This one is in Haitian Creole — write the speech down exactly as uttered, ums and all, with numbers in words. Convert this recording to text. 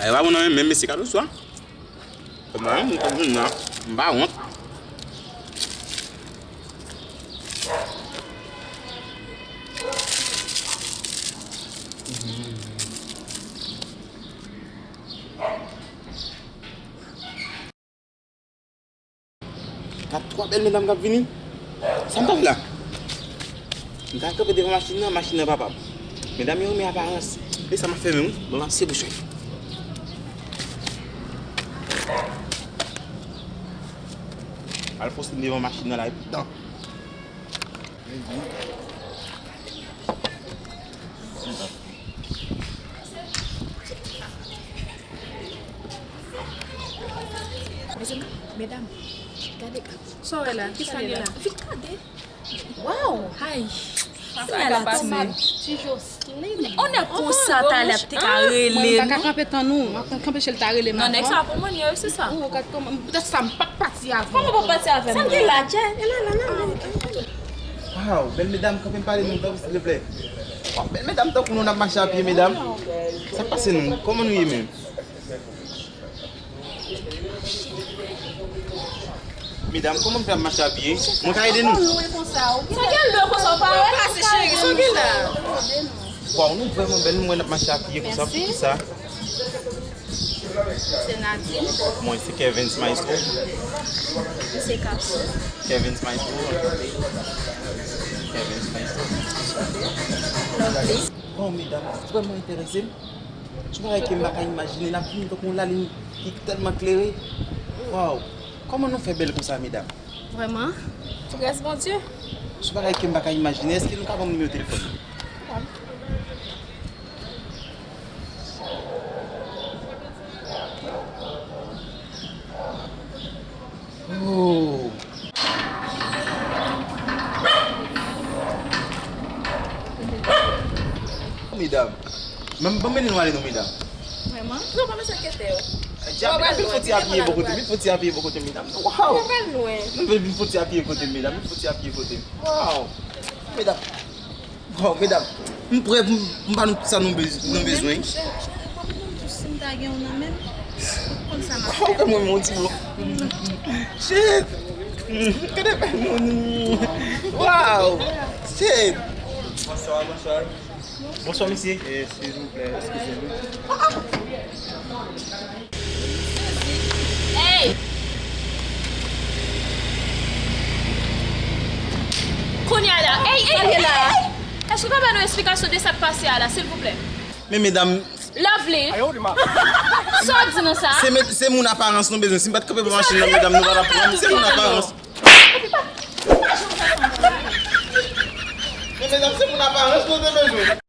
Ay, pa bon nan men, men mesye kado swa. Kòman, m pa wont. Gad twa bèl medam k ap vini. Sa m ta fè la? M ta kanpe devan machin nan, machin nan pa pab. Medam yo renmen aparans. E sa m ap fè menm, wi. Bon, m ap se bouch mwen. Al poste m devan machin nan la, epi tan. Mezanmi, medam, gade, sa w wè la? Kisa gen la? Vin gade. Waw! Ay! Sa la ti men. Ti Joseline. On nèg konsa talè ap te ka rele nou. Mwen pa ka kanpe tann ou. Mwen pa kanpe chèl ta rele m. Non, nèg sa pou mwen, yo, se sa. Ou gad kòman, poutèt sa m pa t pati avè w. Kòman w pa t pati avè m? Sa m gen la, tchè. E la, la, la, la. Waw, bèl medam, kanpe m pale nou, tanpri, silvouplè. Waw, bèl medam, tankou nou, n ap mache a pye, medam. Sa k pase nou? Kòman nou ye menm? Medam, kòman n fè ap mache a pye? Mwen ka ede nou? Sa gen lwen konsa, w pa wè? Pase, cheri, sa gen la? Waw, nou vrèman bèl, nou wè n ap mache a pye konsa, poukisa? Se Nadine. Mwen se Kevin Maestro. Mwen se Kapso. Kevin Maestro, anchante. Kevin Maestro. Lovely. Bon, medam, vrèman enterese m. Se yon bagay ke m pa ka imajine. N ap vini tankou yon lalin ki tèlman klere. Waw! Kòman nou fè bèl konsa, medam? Vrèman? Gras Bondye. Se yon bagay ke m pa ka imajine. Èske nou ka ban m nimewo telefòn nou? Oh. Medam. Ban m mennen nou ale non, medam. Vrèman? Non, pa bezwen enkyete w. Djab, anpil fon ti apiye bò kote m, anpil fon ti apiye bò kote m, medam. Waw! Ou pral lwen. Anpil fon ti apiye kote m, medam, anpil fon ti apiye kote m. Waw! Medam. Bon, medam, m prè pou m, m ba nou tout sa nou bez-, nou bezwen. Monchè, monchè, pa pou mwen tou si m ta gen w nan men m, ou konn sa m ap fè. Kòman mwen, mon ti bò? Shit! Gade pa moun. Wow! Shit! Bonsoir, bonsoir. Bonsoir, mesye. Eh, silvouplè, eskize nou. Ey! Kounye a la, ey, ey, ey, ey! Èske w ka ba nou esplikasyon de sa k pase a la, silvouplè? Men medam. Lovely! Sa w di nan sa? Se met-, se moun aparans nou bezwen. Si m pa t kanpe pou machin nan, medam, nou pa t ap pran m. Se moun aparans. Men medam, se moun aparans nou te bezwen.